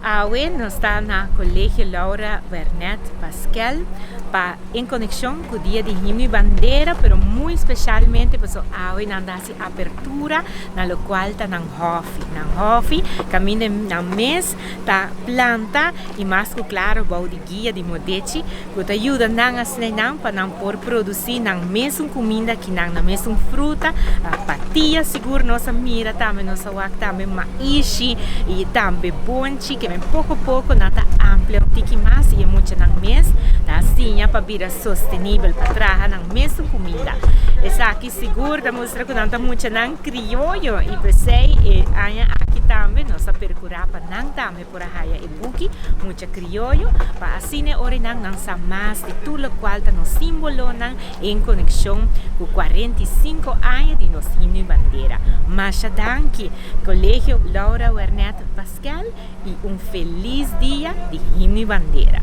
Awe nos ta na Colegio Laura Wernet Paskel pa en conexion cu Dia di Himno y Bandera, pero muy specialmente paso awe nan ta haci apertura na locual ta nan hofi. Nan hofi caminda nan mes ta planta y mas cu claro bou di guia di Modechi cu ta yuda nan asina nan pa nan por produci nan mesun cuminda aki nan, nan mesun fruta, patia sigur nos a mira tambe, nos a wak tambe maishi y tambe bonchi ke men poco poco nan ta amplia un tiki mas y e muchanan mes ta siña pa bira sostenibel pa traha nan mesun cuminda. Esaki sigur ta mustra cu nan ta muchanan crioyo y p'esey e aña aki tambe nos a percura pa nan tambe por a haya e buki Mucha Crioyo pa asina e orinan nan sa mas di tur locual ta nos simbolonan en conexion cu 45 aña di nos himno y bandera. Masha danki Colegio Laura Wernet Paskel y un feliz dia di himno y bandera.